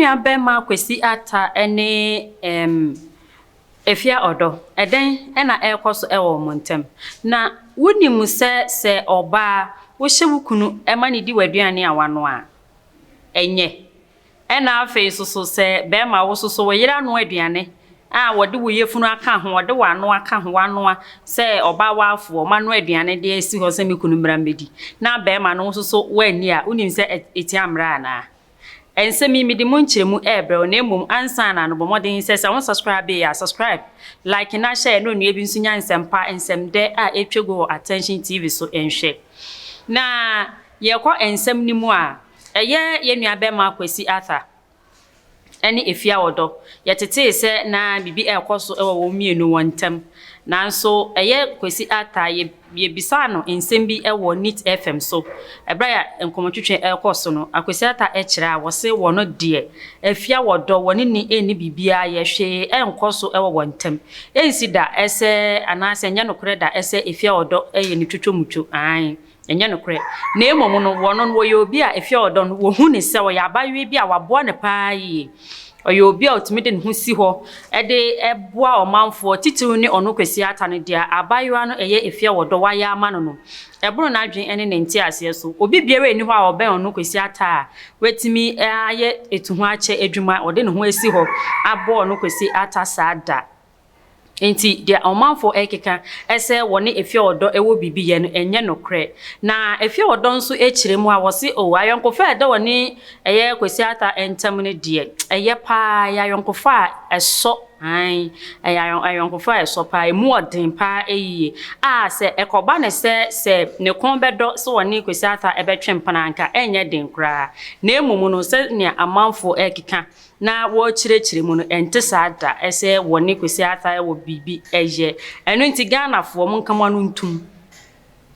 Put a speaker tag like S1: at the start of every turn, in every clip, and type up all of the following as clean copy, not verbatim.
S1: nua bɛrima Kwesi Arthur ne ɛɛm Efia Ɔdɔ, ɛdɛn na ɛrekɔ so wɔ wɔn ntam? Na wonim sɛ sɛ ɔbaa wohyɛ wo kunu ma no di w'aduane a wanoa a, ɛnyɛ. Ɛna afei nso so sɛ bɛrima wo nso so wo yere anoa aduane a wɔde wo yafunu aka ho, wɔde w'ano aka ho, wanoa sɛ ɔbaa waafoɔ, manoa aduane de asi hɔ sɛ me kunu mmra mmɛdi, na bɛrima no wo nso so woanni a, wonim sɛ ɛtia mmara anaa? Nsɛm yi mede mu nkyerɛmu ɛrebrɛ wo, na mmom ansa na no bɔ mmɔden sɛ sɛ wo nsubscribe a, subscribe, like na share na onua bi nso nya nsɛmpa, nsɛmdɛ a ɛtwa gu wɔ Attention TV so nhwɛ. Na yɛkɔ nsɛm no mu a, ɛyɛ yɛn nua bɛrima Kwesi Arthur ne Efia Ɔdɔ. Yɛtetee sɛ na biribi rekɔ so wɔ wɔn mmienu wɔn ntam. Nanso ɛyɛ Kwesi Arthur, yɛ yɛbisaa no nsɛm bi wɔ Neat FM so. Ɛberɛ a nkɔmmɔtwetwe rekɔ so no, Akwesi Arthur kyerɛ a wɔse wɔn deɛ, Efia Ɔdɔ, wɔne ne nni biribiara yɛ, hwee nkɔ so wɔ wɔn ntam. Ɛnsi da sɛ, anaasɛ ɛnyɛ nokorɛ da sɛ Efia Ɔdɔ yɛ ne twotwomutwo. Aane. Ɛnyɛ nokorɛ. Na mmom no, wɔno no, wɔyɛ obi a ɛfiri ɔdɔ no, wɔhu no sɛ ɔyɛ abaayewa bi a wɔaboa no paa yie. Ɔyɛ obi a ɔtumi de ne ho si hɔ de boa ɔmanfoɔ, titiriw ne ɔno Kwasi Arthur no, deɛ abaayewa no ɛyɛ ɛfiri ɔdɔ wayɛ ama no no, ɛboro n'adwene ne ne nteaseɛ so. Obi biara nni hɔ a ɔbɛn ɔno Kwasi Arthur a watumi ayɛ atuhoakyɛ adwuma, ɔde ne ho asi hɔ aboa ɔno Kwasi Arthur saa da. Enti deɛ ɔmanfoɔ rekeka sɛ wɔne Efie Ɔdɔ wɔ biribi yɛ no, ɛnyɛ nokorɛ. Na Efie Ɔdɔ nso kyerɛ mu a, wɔse oh, ayɔnkofa a ɛda wɔne ɛyɛ Kwesi Arthur ntam no deɛ, ɛyɛ paa, ɛyɛ ayɔnkofa a ɛsɔ, aane, ɛyɛ ayɔnkofa a ɛsɔ paa, ɛmu ɔden paa yie, a sɛ ɛkɔba no sɛ, sɛ ne kɔn bɛdɔ sɛ ɔne Kwesi Arthur bɛtwe mpena a, anka ɛnyɛ den koraa. Na mmom no, sɛdeɛ amanfoɔ rekeka na wɔrekyerɛkyerɛ mu no, ɛnte saa da sɛ wɔne Kwesi Arthur wɔ biribi yɛ. Ɛno nti Ghanafoɔ monka mo ano ntom.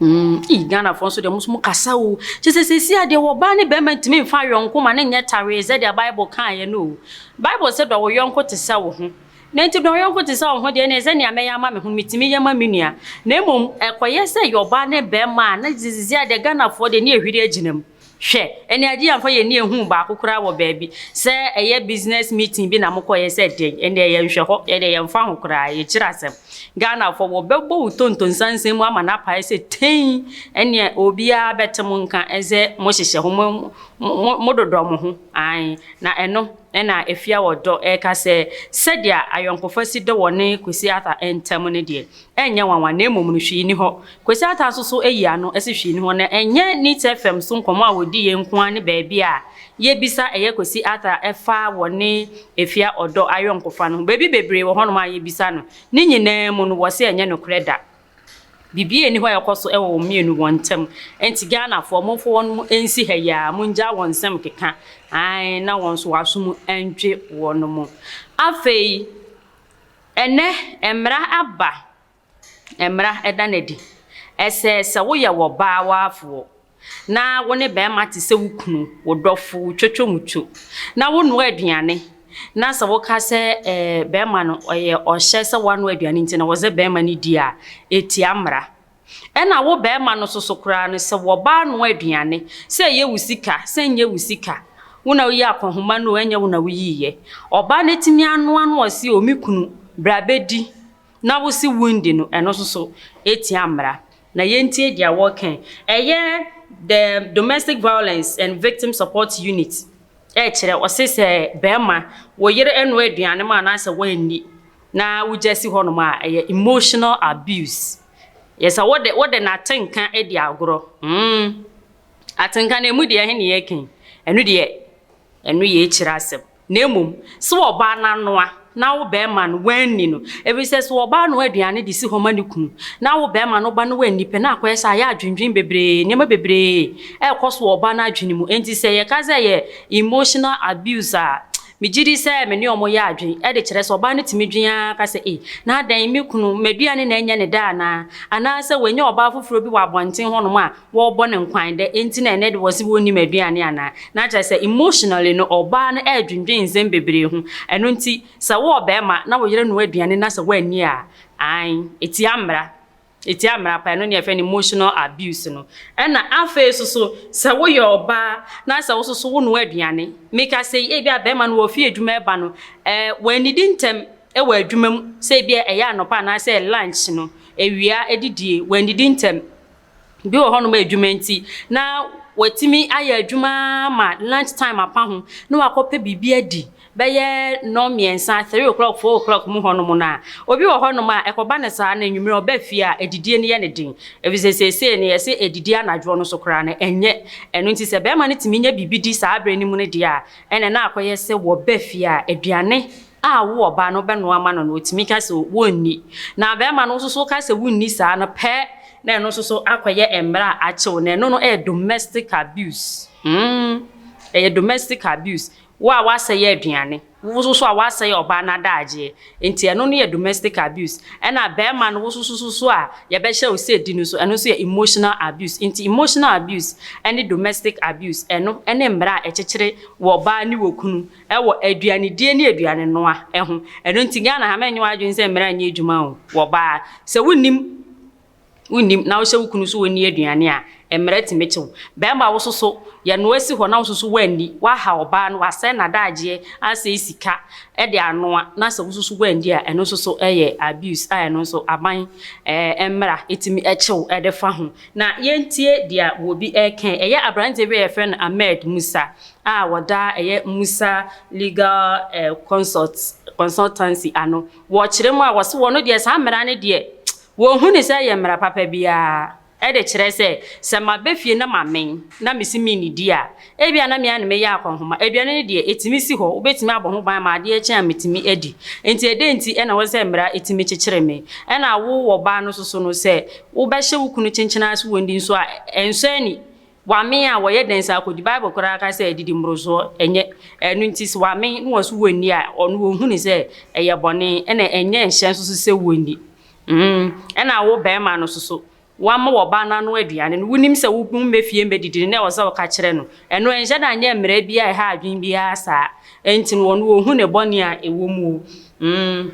S1: Mm, ii, Ghanafoɔ nso deɛ mo nso mo kasa o. Kyɛ sɛ sɛsi a deɛ ɔbaa ne bɛrima ntumi mfa yɔnko ma ne nyɛ tawee sɛdeɛ Bible kaeɛ no o. Bible sɛ dɔ wo yɔnko te sɛ wo ho. Na nti dɔ wo yɔnko te sɛ wo ho deɛ ɛneɛ sɛ nea mɛyɛ ama me ho no metumi yɛ ma me nua. Na mmom ɛkɔyɛ sɛ yɛ ɔbaa ne bɛrima a na sɛsi a deɛ Ghanafoɔ deɛ ne yɛhwiri agyina mu. Hwɛ, ɛne agye yɛamfa yɛn ani anhu baako koraa wɔ baabi, sɛ ɛyɛ business meeting bi na mokɔeɛ sɛ deɛn, ɛndeɛ yɛnhwɛ hɔ, yɛdeɛ yɛmfa ho koraa, yɛkyiri asɛm. Ghanafoɔ, wɔbɛbɔ wo tonto nsansan mu ama no apae sɛ tei, ɛneɛ obiara bɛte mo nka sɛ mohyehyɛ ho, mo, mo, mododɔ mo ho, ae, na ɛno na Afia Ɔdɔ reka sɛ sɛdeɛ ayɔnkofa si dɔ wɔne Kwesi Arthur ntam no deɛ, Ɛnyɛ nwanwa, na mmom no, hwee nni hɔ. Kwesi Arthur nso so ayi ano se hwee nni hɔ, na ɛnyɛ Neat FM so nkɔmmɔ a wɔdiiɛ nko ara ne baabi a yɛbisa ɛyɛ Kwesi Arthur ɛfa wɔne Efia Ɔdɔ ayɔnkofa no ho. Baabi bebree wɔ hɔnom a yɛbisa no. Ne nyinaa mu no, wɔse ɛnyɛ nokorɛ da. Biribiara nni hɔ a ɛkɔ so wɔ wɔn mmienu wɔn ntam. Enti Ghanafoɔ, momfa wɔn nsi ha yi ara, mongyaa wɔn nsɛm keka, ae, na wɔn nso wɔn aso mu ntwe wɔn. Afei. Ɛnnɛ, mmara aba, mmara da no adi. Ɛsɛ sɛ woyɛ ɔbaa waafoɔ na wo ne barima te sɛ wo kunu, wo dɔfo, wo twotwomutwo, na wonoa aduane, na sɛ woka sɛ ɛɛ barima no ɔyɛ ɔhyɛ sɛ woanoa aduane nti na wɔsɛ barima no di a, ɛtia mmara. Ɛna wo barima no soso koraa no, sɛ wɔba anoa aduane, sɛ ɛyɛ wo sika, sɛ ɛnyɛ wo sika, wo na woyi akɔnhoma no o, ɛnyɛ wo na woyiiɛ. Ɔbaa no atumi anoa na ɔse o me kunu, bra bɛdi, na wo se wondi no, ɛno nso so ɛtia mmara. Na yɛntie deɛ wɔreka yi. Ɛyɛ the Domestic Violence and Victim Support Unit ɛrekyerɛ, ɔse sɛ barima, wo yere ɛnoa aduane ma anaasɛ woanni, na wogya si hɔnom a, ɛyɛ emotional abuse. Yɛ sɛ wode wode n'atenka di agorɔ. Mm. Atenka no emu deɛ ɛhe ne yɛka yi? Ɛno deɛ ɛno yɛ akyire asɛm. Na mmom sɛ ɔbaa no anoa na wo bɛrima no wanni no, ɛfiri sɛ sɛ ɔbaa noa aduane de si hɔ ma ne kunu na wo bɛrima no ba no wanni pɛ na akɔyɛ sɛ ayɛ adwendwen bebree, nneɛma bebree ɛrekɔ so wɔ ɔbaa no adwene mu. Enti sɛ yɛka sɛ ɛyɛ emotional abuse a, Megye di sɛ me ne wɔn yɛ adwene de kyerɛ sɛ ɔbaa no tumi dwen ara ka sɛ, 'Ei, na adɛn, me kunu, m'aduane na ɛnyɛ ne dɛ anaa? Anaasɛ wanya ɔbaa foforɔ bi wɔ abɔnten hɔnom a wɔrebɔ no nkwan dɛ, enti na ɛnnɛ de wɔse wɔnni m'aduane anaa? Na kyerɛ sɛ emotionally no, ɔbaa no redwendwen nsɛm bebree ho. Ɛno nti, sɛ wo ɔbarima na wo yere noa aduane na sɛ woanni a, aane, ɛtia mmara. Ɛtia mmara pa, ɛno ne yɛfrɛ no emotional abuse no. Ɛna afei nso so, sɛ woyɛ ɔbaa na sɛ wo nso so wonoa aduane, meka sɛ yi, ebia bɛrima no wɔfi adwuma ɛba no, wɔannidi ntɛm wɔ adwuma mu, sɛ ebia ɛyɛ anɔpa anaasɛ lunch no, awia adidie, wɔannidi ntɛm. Bi wɔ hɔnom a adwuma nti, na watumi ayɛ adwuma ma lunch time apa ho, na wakɔpɛ biribi adi bɛyɛ nnɔnmiɛnsa, 3 o'clock, 4 o'clock mu hɔnom no a, obi wɔ hɔnom a ɛkɔba no saa no, anwummerɛ ɔba fie a, adidie no yɛ ne den. Ɛfiri sɛ seesei no yɛse adidie anadwoɔ no so koraa no ɛnyɛ. Ɛno nti sɛ bɛrima no tumi nya biribi di saa berɛ no mu no deɛ a, ɛnna na akɔyɛ sɛ wɔba fie a, aduane a wo ɔbaa no bɛnoa ama no no, ɔtumi ka sɛ wɔnni. Na bɛrima no nso so ka sɛ wonni saa no pɛ, na ɛno nso so akɔyɛ mmerɛ a akyew, na ɛno no ɛyɛ domestic abuse. Ɛyɛ domestic abuse. Wo a woasɛe aduane, wo nso so a woasɛe ɔbaa no adagyeɛ, nti ɛno no yɛ domestic abuse. Ɛna bɛrima no wo nso so so a yɛbɛhyɛ wo sɛ di no so, ɛno nso yɛ emotional abuse. Nti emotional abuse ɛne domestic abuse, ɛno ɛne mmara a ɛkyekyere wɔ ɔbaa ne wɔ kunu ɛwɔ aduanedie ne aduane noa ɛho. Ɛno nti Ghana ha, mɛnyɛ w'adwene sɛ mmara nyɛ adwuma o. Wɔ baa, sɛ wonnim na wohyɛ wo kunu so wɔnni aduane a, mmerɛ tumi kyew. Bɛrima, wo soso yɛnoa si hɔ na wo soso woanni, woaha ɔbaa no, wasɛe n'adagyeɛ, asɛe sika ɛde anoa, na sɛ wo soso woanni a, ɛno nso so ɛyɛ abuse a ɛno nso aban mmara ɛtumi ɛkyew ɛde fa ho. Na yɛntie deɛ wɔbi ɛka. Ɛyɛ aberanteɛ bi a yɛfrɛ no Ahmed Musa a wɔda ɛyɛ Musa Legal Consultancy ano. Wɔkyerɛ mu a, wɔse wɔno deɛ, saa mmara no deɛ, wɔnhu ne sɛ ɛyɛ mmara papa biara. Ɛde kyerɛ sɛ maba fie na mamen na mesi mennidi a, ebia na mea ne meyɛ akɔnhoma. Aduane no deɛ, ɛtumi si hɔ, wobɛtumi abɔ ho ban ma adeɛ kyɛn a metumi adi. Nti ɛdɛn nti ɛna wɔ sɛ mmara ɛtumi kyekyere me? Ɛna wo wɔ baa no soso no, sɛ wobɛhyɛ wo kunu kyenkyena ase wɔndi nso a, ɛnsɔ ani. Wame a, wɔyɛ dɛn sɛ akɔdi? Bible koraa ka sɛ adidi mmorosoɔ ɛnyɛ. Ɛno nti sɛ wame na wɔ so wɔnni a, ɔno wɔhu ne sɛ ɛyɛ bɔne, ɛna ɛnyɛ nhyɛ nso so sɛ wɔnni. Ɛna wo bɛrima no soso, wama wɔba no ano aduane no, wonim sɛ wo mmɛ fie mmɛdidi no, na ɛwɔ sɛ woka kyerɛ no. Ɛno ɛnhyɛ da nyɛ mmerɛ bi a ɛha adwene biara saa. Ɛnti no wɔno wɔhu ne bɔne a ɛwɔ mu o.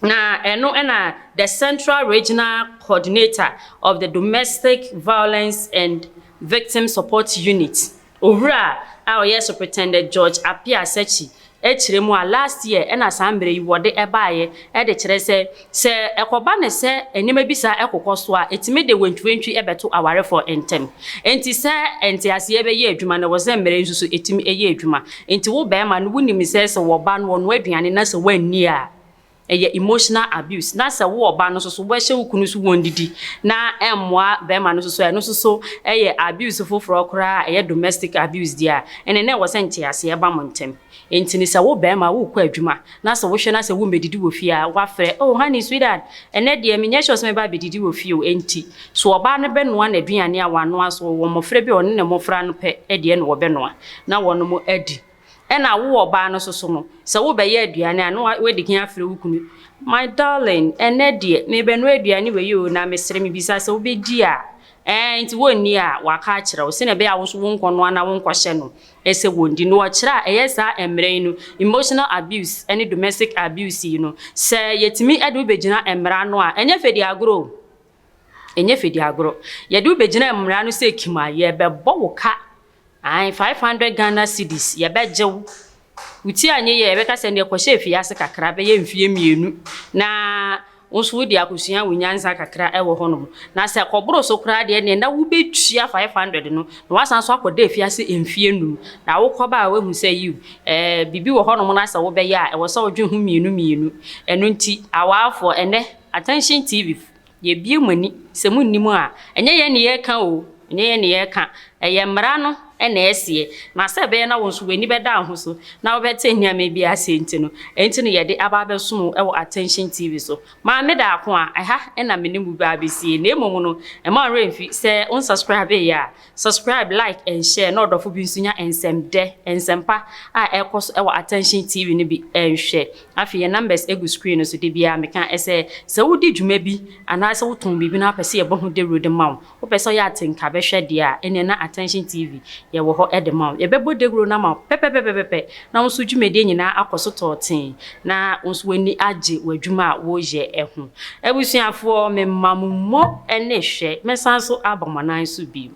S1: Na ɛno ɛna the Central Regional Coordinator of the Domestic Violence and Victim Support Unit, owura a ɔyɛ Superintendent George Appiah Sakyi, akyerɛ mu a, last year ɛna saa mmerɛ yi wɔde ɛbaeɛ, ɛde kyerɛ sɛ ɛkɔba ne sɛ nneɛma bi saa ɛkokɔ so a, ɛtumi de wantwiwantwi ɛbɛto awarefoɔ ntɛm. Nti sɛ nteaseɛ bɛyɛ adwuma no, wɔ sɛ mmerɛ nso so ɛtumi ɛyɛ adwuma. Nti wo bɛrima no, wonim sɛ wɔba no wɔnoa aduane na sɛ woanni a, ɛyɛ emotional abuse. Na sɛ wo ɔba no nso so wobɛhyɛ wo kunu so wɔn didi na ɛmmoa bɛrima no nso so, ɛno nso so ɛyɛ abuse foforɔ koraa a ɛyɛ domestic abuse deɛ a, ɛne na ɛwɔ sɛ nteaseɛ ba mo ntɛm. Nti ne sɛ wo bɛrima wokɔ adwuma na sɛ wohwɛ na sɛ wommɛdidi wɔ fie a, woafrɛ, "Oh honey, sweetheart, ɛnɛ deɛ menyɛ sure sɛ mɛba abɛdidi wɔ fie o." Enti so ɔbaa no bɛnoa n'aduane a wanoa so wɔ mmɔfra bi a ɔne ne mmɔfra no pɛ deɛ na wɔbɛnoa na wɔnom adi. Ɛna wo ɔbaa no soso no, sɛ wobɛyɛ aduane a, na wadi kan afrɛ wo kunu, "My darling, ɛnɛ deɛ mebɛnoa aduane wei o, na mesrɛ mebisa sɛ wobɛdi a." Nti wɔnni a, waka akyerɛ wo sɛnea ɛbɛyɛ a wo nso wonkɔnoa na wonkɔhyɛ no ɛsɛ wɔndi. Na wɔkyerɛ a, ɛyɛ saa mmerɛ yi no, emotional abuse ne domestic abuse yi no, sɛ yɛtumi de wobɛgyina mmara no a, ɛnyɛ fɛdi agorɔ o, ɛnyɛ fɛdi agorɔ. Yɛde wobɛgyina mmara no sɛ kim a, yɛbɛbɔ wo ka ae 500 Ghana cedis. Yɛbɛgye wo wo ti anyɛ yɛ, yɛbɛka sɛ neɛ kɔhyɛ afiase kakra bɛyɛ mfie 2 na wo nso wode akosua wo nyansa kakra ɛwɔ hɔnom. Na sɛ kɔboro so koraa deɛ, neɛ na wobɛtua 500 no na wasan so akɔda afiase mfie 5. Na wokɔba a, woahu sɛ yiw, biribi wɔ hɔnom na sɛ wobɛyɛ a, ɛwɔ sɛ wodwe ho mmienu mmienu. Ɛno nti awaafoɔ, ɛnɛ Attention TV yɛbie mo ani sɛ monnim a, ɛnyɛ yɛn ne yɛreka o, ɛnyɛ yɛn ne yɛreka, ɛyɛ mmara no ɛna ɛseɛ. Na sɛ ɛbɛyɛ na wo nso w'ani bɛda wo ho so na wobɛte nneɛma bi ase nti no, ɛnti no yɛde aba abɛsom wo ɛwɔ Attention TV so. Maame Daako a ɛha ɛna me ne mu ba abɛsie. Na mmom no, ɛma wo werɛ mfi sɛ wo nsubscribe yɛ a, subscribe, like and share, na ɔdɔfo bi nso nya nsɛm dɛ, nsɛmpa a ɛkɔ so ɛwɔ Attention TV no bi ɛnhwɛ. Afei yɛn numbers egu screen no so. De biara meka ɛsɛ sɛ wodi dwuma bi anaasɛ wotɔn biribi na wapɛ sɛ yɛbɔ ho dawuro de ma wo, wopɛ sɛ ɔyɛ atenka bɛhwɛ deɛ a, ɛneɛ na Attention TV. Yɛwɔ hɔ de ma wo. Yɛbɛbɔ dawuro no ama wo pɛpɛpɛpɛpɛ na wo nso dwumadie nyinaa akɔ so tɔɔtee na wo nso w'ani agye w'adwuma a woreyɛ ho. Abusuafoɔ, mema mo mo ne hwɛ. Mɛsan so aba mo anan so bio.